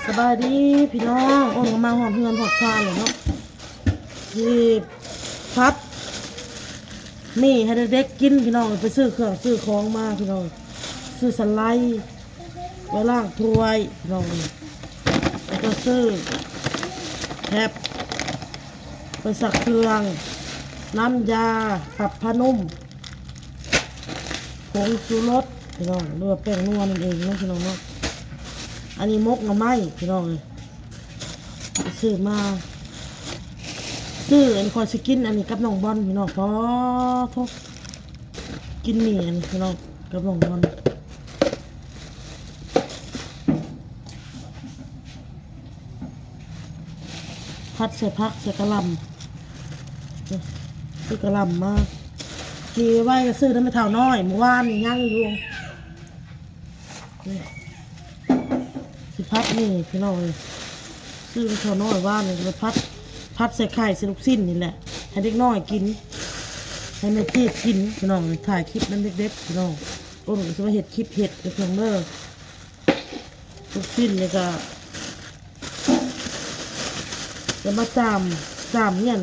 ສະບາຍດີພີ່ນ້ອງ ໂອ້ນກໍມາຮອດເຮືອນຮອດຊານແລ້ວເນາະ ຊິຜັດໝີ່ໃຫ້ເດັກໆກິນພີ່ນ້ອງ ໄປຊື້ເຄື່ອງຊື້ຂອງມາພີ່ນ້ອງ ຊື້ສະໄລ ໄວ້ລ້າງຖ້ວຍພີ່ນ້ອງ ແລ້ວກໍຊື້ແທັບໄວ້ຊັກເຄື່ອງ ນ້ຳຢາປັບຜ້ານຸ້ມ ຜົງຊູລົດພີ່ນ້ອງ ຫຼືວ່າແປ້ງນົວນັ້ນເອງເນາະພີ່ນ້ອງເນາະ ອັນນີ້ໝົກໜໍ່ໄມ້ພີ່ນ້ອງເອີຍ ໄປຊື້ມາ ຊື້ອັນຂ້ອຍຊິກິນອັນນີ້ກັບນ້ອງບອນພີ່ນ້ອງ ປາໂທ້ ກິນໝີ່ອັນນີ້ພີ່ນ້ອງ ກັບນ້ອງບອນ ຜັດໃສ່ຜັກໃສ່ກະຫຼ່ຳ ຊື້ກະຫຼ່ຳມາ ທີ່ໄວ້ກໍຊື້ນຳແມ່ເຖົ້ານ້ອຍ ມື້ວານນີ້ຍັງຢູ່ ນີ້ ຊິຜັດນີ້ພີ່ນ້ອງເອີຍ ຊື້ແມ່ເຖົ້ານ້ອຍວານນີ້ ໄປຜັດ ຜັດໃສ່ໄຂ່ໃສ່ລູກຊີ້ນນີ້ແຫຼະ ໃຫ້ເດັກນ້ອຍກິນ ໃຫ້ແມ່ເຈດກິນພີ່ນ້ອງ ຖ່າຍຄລິບນຳເດັກໆພີ່ນ້ອງ ໂອ້ນກໍຊິມາເຮັດຄລິບເຮັດເດີພີ່ນ້ອງເດີ. ລູກຊີ້ນນີ້ກໍຈະມາຈາມ ຈາມຮຽນ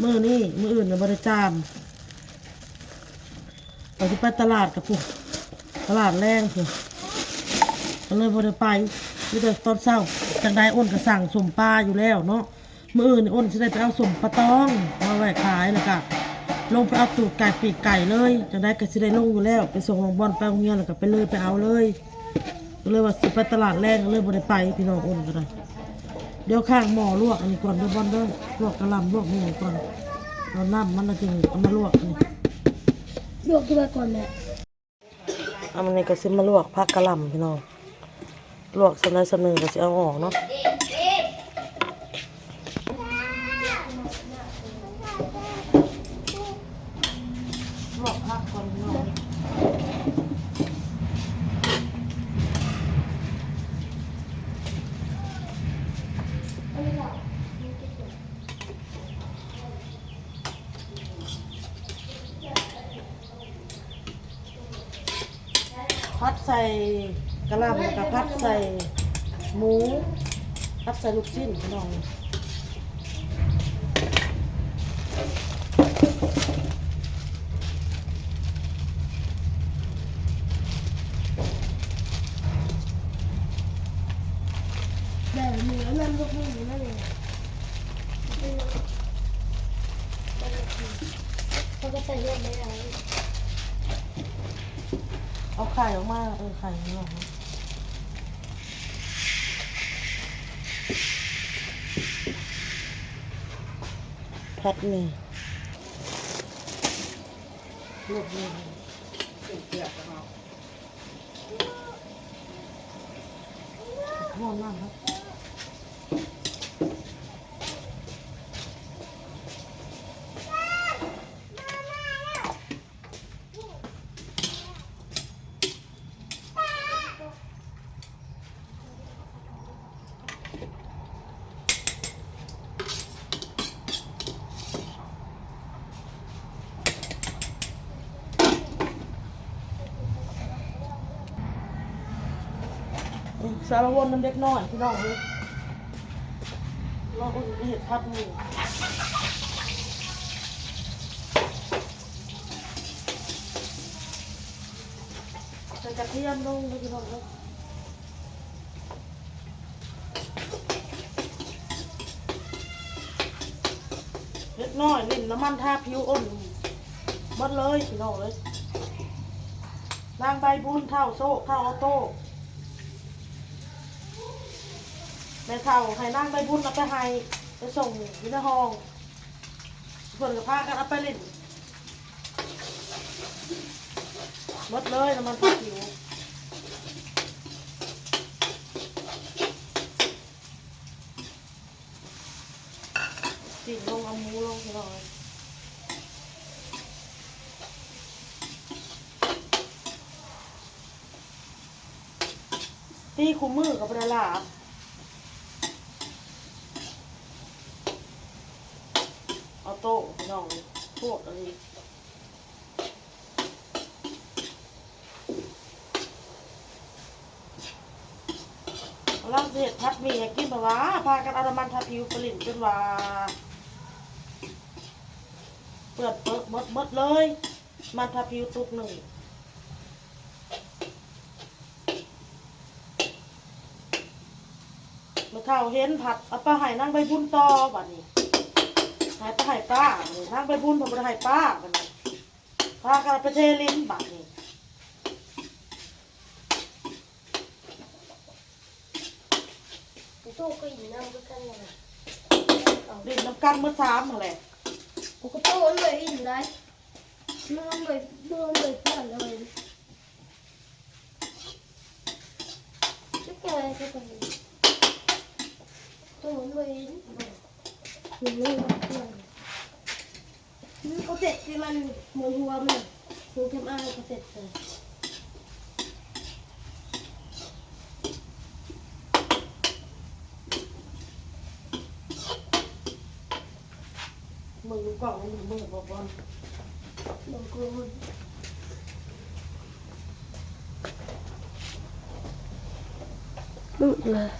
ມື້ນີ້ ມື້ອື່ນນະບໍ່ໄດ້ຈາມ ວ່າຊິໄປຕະຫຼາດກັບພຸ້ນ ຕະຫຼາດແລງພຸ້ນ ກໍເລີຍບໍ່ໄດ້ໄປ ມີແຕ່ຕອນເຊົ້າ ຈັ່ງໃດໂອ້ນກໍສັ່ງສົ້ມປາຢູ່ແລ້ວເນາະ. ມື້ອື່ນນີ້ໂອ້ນຊິໄດ້ໄປເອົາສົ້ມປາຕອງມາໄວ້ຂາຍ ແລ້ວກະລົງໄປເອົາຕູດໄກ່ປີກໄກ່ເລີຍ ຈັ່ງໃດກໍຊິໄດ້ລົງຢູ່ແລ້ວ ໄປສົ່ງນ້ອງບອນໄປໂຮງຮຽນ ແລ້ວກໍໄປເລີຍ ໄປເອົາເລີຍ ກໍເລີຍວ່າຊິໄປຕະຫຼາດແລງ ກໍເລີຍບໍ່ໄດ້ໄປພີ່ນ້ອງ ໂອ້ນກໍໄດ້ ດຽວຂ້າງໝໍ້ລວກອັນນີ້ກ່ອນເດີບອນເດີ ລວກກະຫຼ່ຳລວກໝູກ່ອນ ເອົານ້ຳມັນແລ້ວຈຶ່ງເອົາມາລວກນີ້ ລວກທີ່ວ່າກ່ອນແຫຼະ. ອັນນີ້ກໍຊິມາລວກຜັກກະຫຼ່ຳພີ່ນ້ອງ ລວກສ່ຳໃດສ່ຳໜຶ່ງກໍຊິເອົາອອກເນາະ ລວກຜັກກ່ອນພີ່ນ້ອງ ຜັດໃສ່ກະຫຼ່ຳ ແລ້ວກະຜັດໃສ່ໝູ ຜັດໃສ່ລູກຊີ້ນພີ່ນ້ອງ ແບບນີ້ນຳລູກນີ້ນຳ ເຂົາກໍໃສ່ເລືອດໄດ້ຫຼາຍ ເອົາໄຂ່ອອກມາ ເອີ ໄຂ່ມັນອອກມາ ຜັດໝີ່ ລວກໝີ່ ຮ້ອນມາກເນາະ ສາລະວົນນຳເດັກນ້ອຍພີ່ນ້ອງເອີຍ ລອງເບິ່ງເຮັດຜັດໝູ່ ໃສ່ກະທຽມລົງເດີພີ່ນ້ອງເອີຍ. ເດັກນ້ອຍຫຼິ້ນນ້ຳມັນທາຜິວອົນໝົດເລີຍພີ່ນ້ອງເອີຍ ນາງໃບບຸນ ທ້າວໂຊກ ທ້າວອອໂຕ້ ແມ່ເຖົ້າໃຫ້ນາງໃບບຸນເອົາໄປໃຫ້ ໄປສົ່ງຢູ່ໃນຫ້ອງ ເພິ່ນກໍພາກັນເອົາໄປຫຼິ້ນ ໝົດເລີຍນ້ຳມັນທາຜິວ ຊີ້ນລົງ ເອົາໝູລົງພີ່ນ້ອງເອີຍ ຕີຄູ່ມື້ກໍບໍ່ໄດ້ຫຼາບ ເອົາໂຕະພີ່ນ້ອງ ໂພດອີ່ຫຼີ. ເອົ ລາວຊິເຮັດຜັດໝີ່ໃຫ້ກິນ ເພາະວ່າພາກັນເອົານ້ຳມັນທາຜິວໄປຫຼິ້ນ ຈົນວ່າເປື້ອນເປິກໝົດ ໝົດເລີຍ ນ້ຳມັນທາຜິວຕຸກໜຶ່ງ. ແມ່ເຖົ້າເຫັນພັດເອົາໄປໃຫ້ນາງໃບບຸນຕໍ່ ບາດນີ້ໃຫ້ໄປໃຫ້ປ້າ ບາດນີ້ນາງໃບບຸນເພິ່ນບໍ່ໄດ້ໃຫ້ປ້າ ບາດນີ້ພາກັນເອົາໄປເທຫຼິ້ນ ບາດນີ້ ໂຕກໍອີ່ນຳຄືກັນນັ້ນແຫຼະ ຫຼິ້ນນຳກັນໝົດສາມຫັ້ນແຫຼະ ໂຕກໍໂຕມັນບໍ່ອີ່ນໄດ໋ ມັນບໍ່ ມັນບໍ່ເພື່ອນເລີຍ. ຈັກແກ່ເຮັດຈັ່ງໃດ ໂຕມັນບໍ່ເຫັນ ມັນບໍ່ເຫັນ ມັນກໍເຈັບທີ່ມັນໝູນຫົວມັນ ຫົວເຂັມອາກໍເຈັບເລີຍ. ເບິ່ງຢູ່ກ້ອງມັນມືດບໍ່ບອນ ເບິ່ງກ້ອງມັນມືດເລີຍ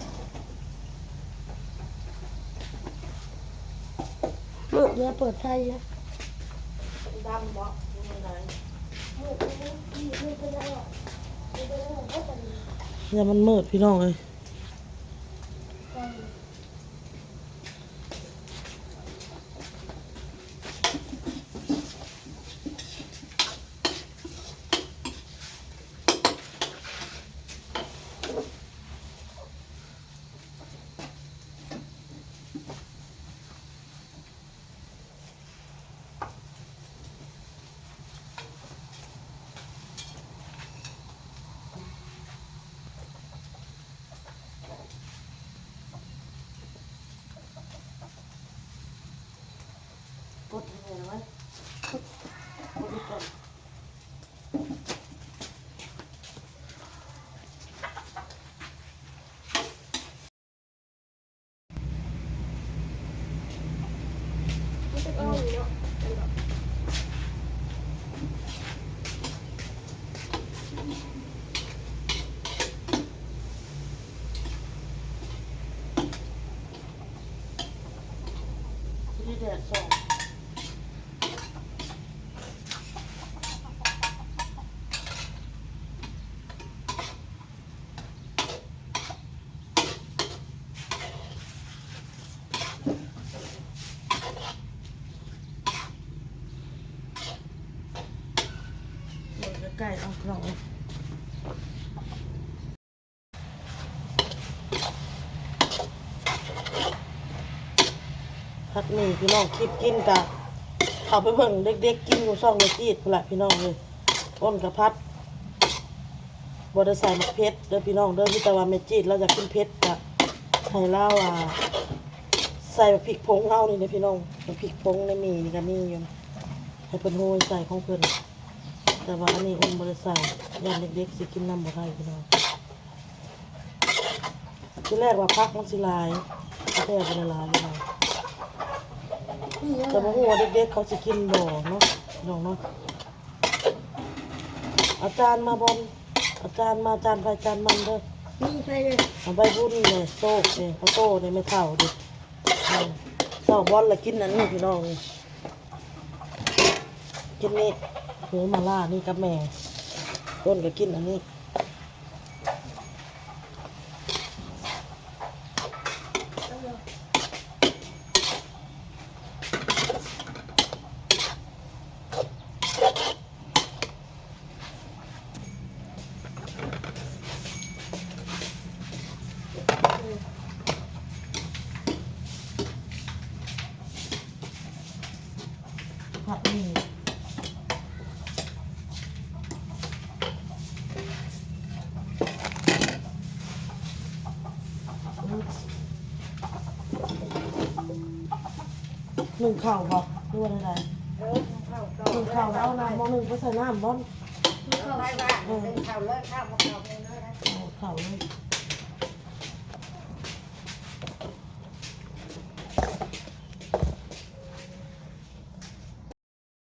ມືດເລີຍ ເປີດໄຟຢູ່ ດຳບໍ່ ຍັງໄດ້ ມືດ ມືດ ມືດ ຢ່າມັນມືດ ພີ່ນ້ອງເອີຍ. ກົດໃຫ້ແນ່ນະ ກົດ ກົດອີກກ່ອນ. ເບິ່ງໃກ້ໆ ເອົາ ພີ່ນ້ອງເອີຍ. ຜັດໝີ່ ພີ່ນ້ອງ ຄລິບກິນກະເຂົ້າໄປເບິ່ງເດັກໆກິນຢູ່ຊ່ອງແມ່ຈີດພຸ້ນລະ ພີ່ນ້ອງເອີຍ. ອ້ນກະຜັດ ບໍ່ໄດ້ໃສ່ໝາກເຜັດເດີພີ່ນ້ອງເດີ ມີແຕ່ວ່າແມ່ຈີດລາວຢາກກິນເຜັດ ກະໃຫ້ລາວ ອ່າ ໃສ່ໝາກພິກຜົງເຮົານີ້ເດີພີ່ນ້ອງ. ໝາກພິກຜົງໃນໝີ່ນີ້ກະມີຢູ່ ໃຫ້ເພິ່ນໂຮຍໃສ່ຂອງເພິ່ນ ແຕ່ວ່າອັນນີ້ອ້ນບໍ່ໄດ້ໃສ່ ຢ້ານເດັກໆຊິກິນນຳບໍ່ໄດ້ພີ່ນ້ອງ. ທີແລກວ່າຜັກມັນຊິຫຼາຍ ທີ່ແທ້ບໍ່ໄດ້ຫຼາຍເລີຍ ແຕ່ບໍ່ຮູ້ວ່າເດັກໆເຂົາຊິກິນບໍ່ເນາະ ພີ່ນ້ອງເນາະ. ເອົາຈານມາບອນ ເອົາຈານມາ ຈານໃຜຈານມັນເດີ. ນີ້ໃຜເດີ? ເອົາໃບບຸນແດ່ ໂຊກແດ່ ເອົາໂຕແດ່ ແມ່ເຖົ້າເດ້. ເອີ ເຊົ້າບອນລະກິນອັນນີ້ພີ່ນ້ອງ ນີ້ ກິນນີ້ ຫູມາລ່ານີ້ກັບແມ່ ຕົ້ນກໍກິນອັນນີ້. ຜັດໝີ່ ໜຶ້ງເຂົ້າບໍ່ ຫຼືວ່າແນວໃດ? ເອີ ໜຶ້ງເຂົ້າ ໜຶ້ງເຂົ້າແລ້ວເອົານ້ຳໝໍ້ໜຶ່ງໄປໃສ່ນ້ຳບໍ່? ໜຶ້ງເຂົ້າ ເອີ ໜຶ້ງເຂົ້າເລີຍ ເຂົ້າ ເຂົ້າເລີຍ ເຂົ້າເລີຍ.